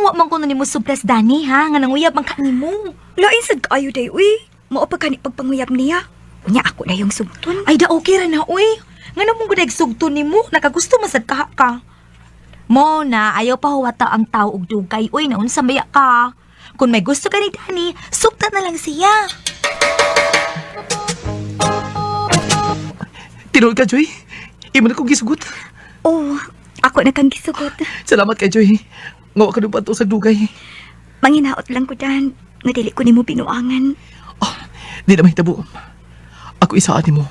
Nganong wa man kuno nimo suplas Dani ha, nga nanguyab man ka nimo. Lain sad kaayo day uy. Mao pa kani pagpanguyab niya. Unya ako na yung sugton. Ay da okay ra na uy. Ngano mong gudag sugton nimo, nakagusto man sad ka ka. Mo na ayaw pa huwata ang tao og dugay uy, naunsa maya ka. Kung may gusto ka ni Dani, sugtan na lang siya. Tinuod ka, Joy. Imo na kong gisugot. Oh, ako na kang gisugot. Salamat kay Joy. Nga wa ka nung sa dugay. Manginaot lang ko Dan, nga dili ko nimo binuangan. Oh, di na mahitabo. Ako isaan nimo.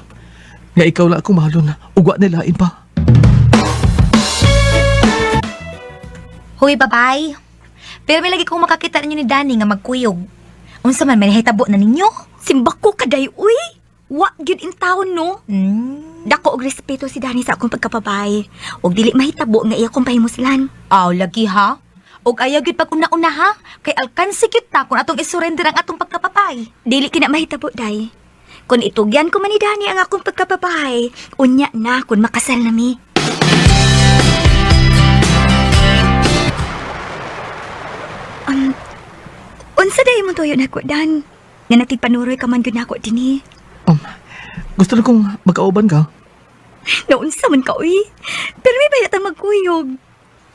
Nga ikaw lang akong mahalon. Ugwa na lain pa. Hoy, babay. Pero may lagi kong makakita ninyo ni Dani nga magkuyog. Unsa man may nahitabo na ninyo? Simbak ko kaday uy. Wa gyud in taon no. Dako og respeto si Danny sa akong pagkapabay. Og dili mahitabo nga iya kong pahimuslan. Aw, lagi ha. Og ayaw gyud pag una-una ha. Kay alkansi gyud ta kung atong isurrender ang atong pagkapapay. Dili kina mahitabo day. Kung itugyan ko man ni Danny ang akong pagkapabay, unya na kung makasal na mi. Unsa day mo tuyo nako Dan? Nga nagtigpanuroy ka man gyud nako dinhi. Gusto na kong magkauban ka. Naunsa man ka uy. Pero may bayat ang magkuyog.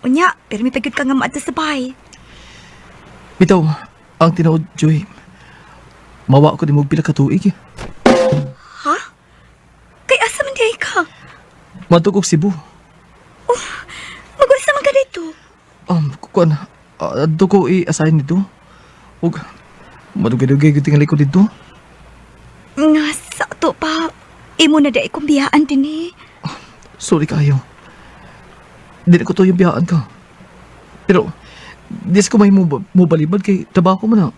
Unya, pero may pagyud ka nga maadto sa bahay. Bitaw, ang tinuod, Joy. Mawa ko nimo og pila ka tuig. Ha? Kay asa man diay ka? Madto kog Cebu. Mag-unsa man ka dito? Kuan, adto ko i-assign dito. Ug madugay-dugay gyud tingali ko dito. Nga sa ato pa. Imo na dai kong biyaan dinhi. Sorry kayo. Di na ko to yung biyaan ka. Pero, dis ko may mo balibad kay trabaho mo na.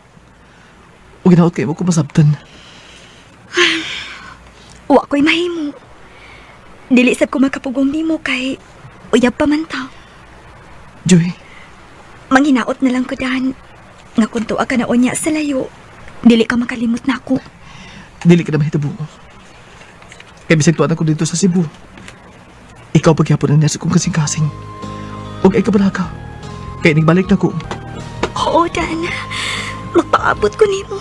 O ginaot kay mo ko masabtan. Wa ko'y mahimo. Dili sad ko makapugong nimo kay uyab pa man ta. Joy, Manghinaot na lang ko Dan. Nga kung tuwa ka na unya sa layo, dili ka makalimot na ako. Dili ka na mahitabo. Kay bisag tuwan ako dito sa Cebu. Ikaw pagyapon na nasa kong kasing-kasing. Huwag ay kabalaka. Kay nagbalik na ko. Oo, Dan. Magpaabot ko nimo.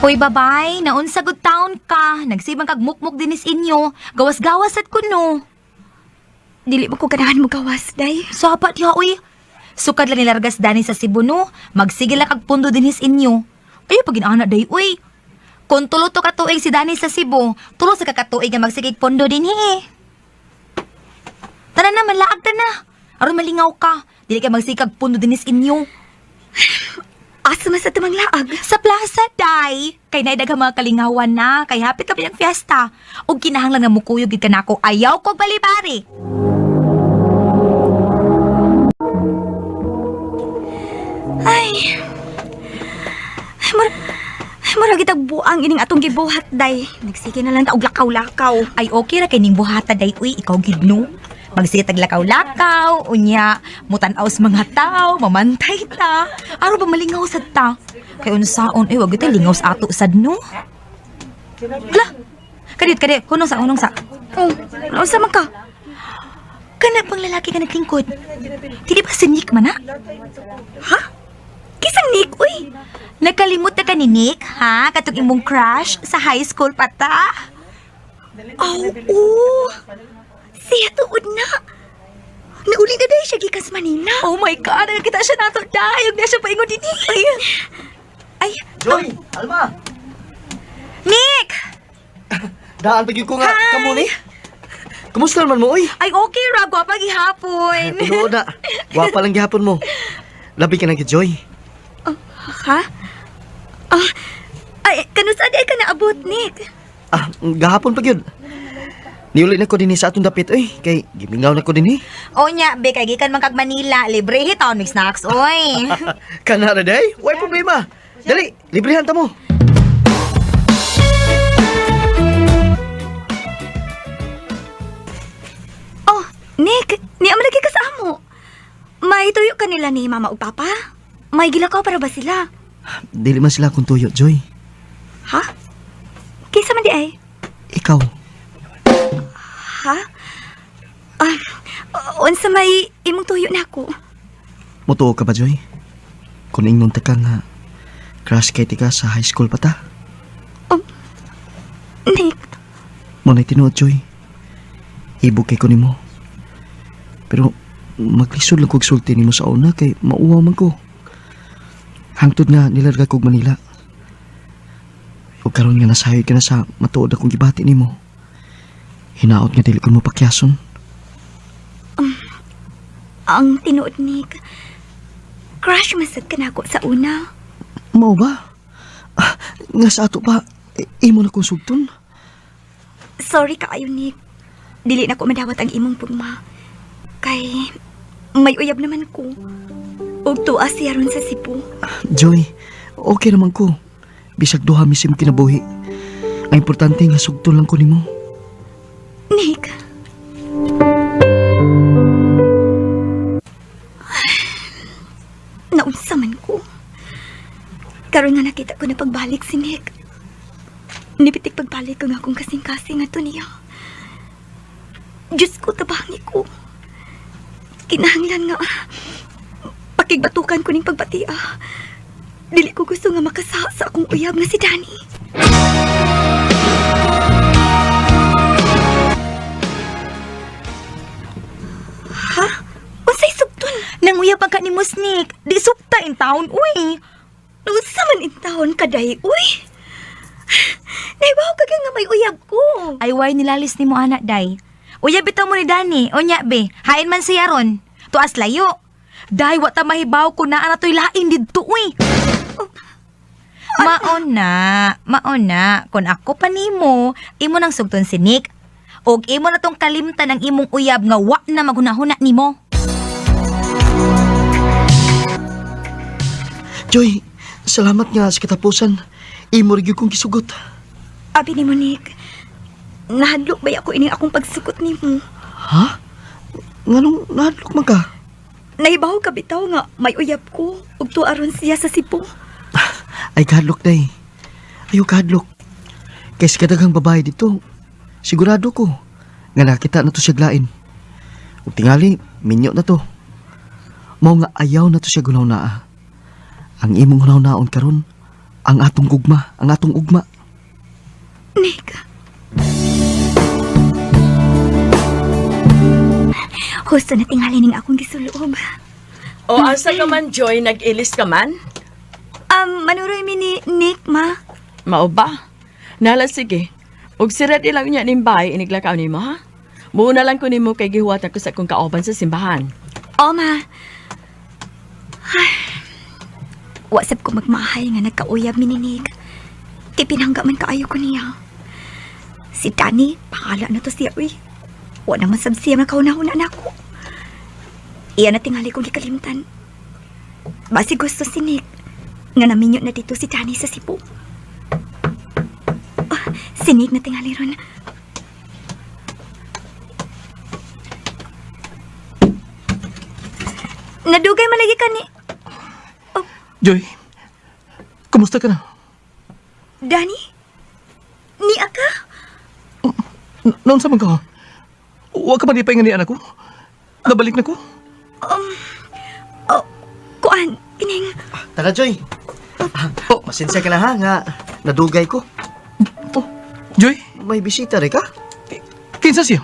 Hoy, babay, naunsa good town ka. Nagsibang kag mukmuk dinis inyo. Gawas-gawas at kuno. Dili mo ko ganahan mo gawas, day. Sapa diha uy. Sukad lang nilargas Dani sa Cebu no. Magsige lang kag pundo dinis inyo. Ayo pag inaana day uy. Kung tulo to ka tuig si Dani sa Cebu, tulo sa kakatuig nga magsigig pondo dinhi eh. Tara na, manlaag ta na. Aron malingaw ka. Dili ka magsigag pundo dinis inyo. Asa man sa tumang laag. Sa plaza, day. Kay naay daghang mga kalingawan na. Kay hapit ka ang fiesta. Ug kinahanglan nga mukuyog gid ka nako. Ayaw ko balibari. Ay. Ay, mura gitag buang ining atong gibuhat, day. Nagsige na lang ta og lakaw-lakaw. Ay okay ra kay ning buhata day uy, ikaw gid no. Magsige tag lakaw-lakaw, unya mutan-aw sa mga tao, mamantay ta. Aro ba malingaw sad ta? Kay unsaon eh wag gyud ta lingaw sa ato sad no. Hala. Kadit kadit, hunong sa hunong sa. Oh, unsa man ka? Kana pang lalaki ka naglingkod. Dili ba si Nick man ha? Ha? Kisang Nick, uy. Nakalimot na ka ni Nick, ha? Katong imong crush sa high school pa ta. Aw, oo. Siya tuod na. Nauli na day siya gikan sa Manila. Oh my God, nakakita siya nato dayog na siya paingon din. Ay, ay, Joy! Alma! Nick! Daan pag ko nga kamo ni. Kumusta naman mo, oy? Ay, okay ra, gwapa gihapon. Tinuod na. Gwapa lang gihapon mo. Labi ka na kay Joy. Ha? Ah, ay, kanusa di ay ka naabot, Nick? Ah, gahapon pag yun. Niuli na ko dinhi sa atong dapit, oy. Kay gimingaw na ko dinhi. O nya, be, kay gikan man kag Manila, libre taon mix snacks, oy. Kana ra day, way problema. Dali, librehan ta mo. Oh, Nick, niya lagi ka sa amo. May tuyo ka nila ni mama ug papa? May gilakaw para ba sila? Dili man sila kung tuyo, Joy. Ha? Kinsa man di ay? Ikaw. Ha? Ah, unsa may imong tuyo nako? Mutuo ka ba, Joy? Kung ingnon ta ka nga crush kay tika sa high school pa ta. Nick, Mo na'y tinuod, Joy. Ibog kay ko nimo. Pero maglisod lang kog sulti nimo sa una kay mauwaw man ko. Hangtod nga nilarga kog Manila. Ug karon nga nasayod ka na sa matuod akong gibati nimo. Hinaot nga dili ko mo pakyason. Ang tinuod, Nick. Crush masad ka nako sa una. Mao ba? Ah, nga sa ato pa, imo na kong sugton. Sorry kaayo, Nick. Dili na ko madawat ang imong pugma. Kay may uyab naman ko. Ug tuwa siya ron sa Cebu. Joy, okay naman ko. Bisag duha misim kinabuhi. Ang importante nga sugton lang ko nimo. Nick. Naunsa man ko. Karon nga nakita ko na pagbalik si Nick. Nipitik pagbalik ko nga akong kasing-kasing nga to niya. Diyos ko, tabangi ko. Kinahanglan nga pakigbatukan ko ning pagbatia. Dili ko gusto nga makasa sa akong uyab nga si Danny. Ha? Unsay sugton? Nanguyab pa ka ni mo, Nick. Di sukta in town, uy. Unsa man in taon kaday, uy? Naibaw ka nga may uyab ko. Ay, why nilalis ni mo, anak, day? Uyab bitaw mo ni Danny. Unya, be. Hain man siya ron. Tuas layo. Day, wa ta mahibaw ko na ana to'y lain didto, uy. Maon na, maon na. Kung ako pa nimo, imo nang sugton si Nick. Og imo na tong kalimtan ang imong uyab nga wa na maghunahuna nimo. Joy, salamat nga sa katapusan. Imo rin gyud kong gisugot. Abi ni Monique, nahadlok ba ako ining akong pagsukot nimo? Ha? Nganong nahadlok man ka? Naibaw ka bitaw nga may uyab ko ug tuaron siya sa Cebu. Ay kahadlok day. Ayaw kahadlok. Kay sa kadaghang babae dito, sigurado ko nga nakita na to siya glain. Ug tingali, minyo na to. Mao nga ayaw na to siya gunaw naa. Ang imong hunaw naon karon, ang atong gugma, ang atong ugma. Nick. Husto na tingali ning akong gisuloob. O asa ka man, Joy? Nag-ilis ka man? Manuroy mi ni Nick, ma. Mao ba? Nala, sige. Og sirat ilang niya ning bahay, iniglakaw nimo ha? Muna lang ko nimo kay gihuwat ako sa akong kauban sa simbahan. O, ma. Ay, wasap ko magmahay nga nagkauyab mi ni Nick. Kay pinangga man kaayo ko niya. Si Danny, pahala na to siya, uy. Wa naman sab siya makauna-una na ako. Iya na tingali kong gikalimtan. Basi gusto si Nick nga naminyo na dito si Danny sa Cebu. Ah, si Nick na tingali ron. Nadugay malagi ka ni Joy, kumusta ka na? Danny? Ni ka? Noon sa man ka? Wa ka man di pa nga ni anak ko? Nabalik na ko? Oh, kuan, kining. Tara, Joy. Oh, Pasensya ka na ha, nga nadugay ko. oh, Joy, May bisita rin ka? kinsa siya?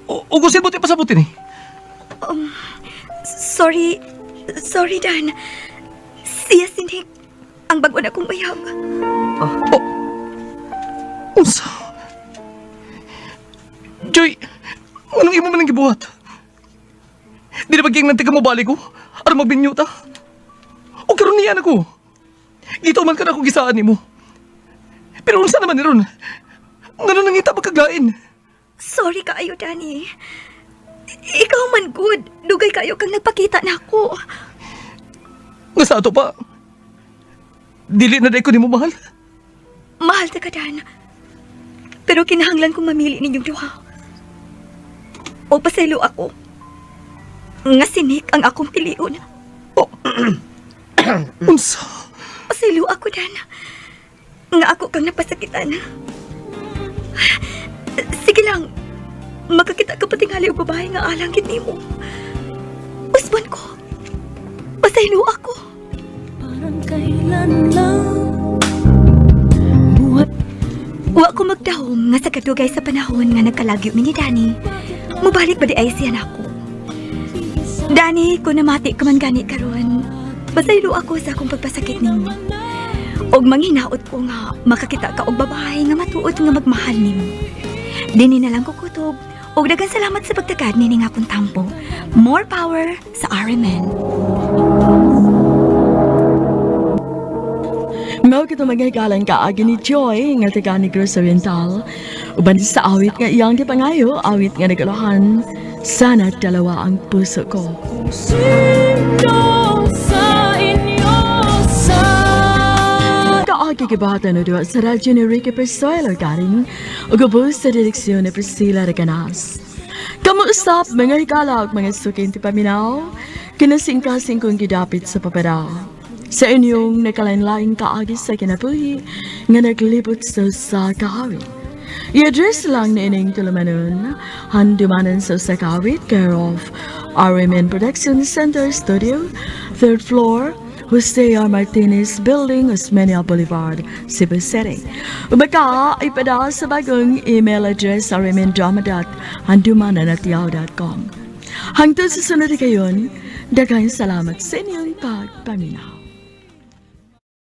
O gusto mo ti pasabutin eh. Sorry, sorry Dan. Siya si Nick. Ang bago na kong uyab. Unsa? Joy, anong imo man ang gibuhat? Di na ba ging ka mo balik ko? Aron magbinyo ta? O karon niya na ko. Dito man ka na ako gisaan nimo. Pero unsa naman ni ron? Ngano nangita pagkaglain? Sorry kaayo, Danny. Ikaw man good. Dugay kayo kang nagpakita na ako. Nga sa ato pa. Dili na day ko nimo mahal. Mahal ta ka, Dan. Pero kinahanglan kong mamili ninyong duha. O pasaylo ako. Nga si Nick ang akong piliun. Oh. Unsa? Pasaylo ako, Dan. Nga ako kang napasakitan. Sige lang. Makakita ka patingali og babae nga alang gid nimo. Usbon ko. Pasaylo ako. Parang kailan lang Buhay Wa ko magdahom nga sa kadugay sa panahon nga nagkalagyo mi ni Danny. Mubalik ba di ay siya nako? Danny, kung namati ka man gani karon, pasaylo ako sa akong pagpasakit nimo. Og manghinaot ko nga makakita ka og babae nga matuod nga magmahal nimo. Dini na lang ko kutob og daghang salamat sa pagtakad nini nga akong tampo. More power sa RMN. Mao kito mga ka agi ni Joy nga taga Negros Oriental. Uban sa awit nga iyang gipangayo, awit nga nagalahan. Sana dalawa ang puso ko. Sino sa inyo sa Kaagi gibahatan na duwa sa radyo ni Ricky Persuelo garing ug ubos sa direksyon ni Priscilla Reganas. Kamuusap mga higala ug mga suking ti paminaw, kinasingkasing kong gidapit sa papara. Sa inyong nakalain-laing kaagi sa kinabuhi nga naglibot sa sa kahawit. I-address lang na ining tulumanon, handumanan sa Sakawit, care of RMN Production Center Studio, third floor, Jose R. Martinez Building, Osmeña Boulevard, Cebu City. Ubaka, ipada sa bagong email address rmndrama.handumanan@yahoo.com. Hangtod sa sunod kayon, daghang salamat sa inyong pagpaminaw.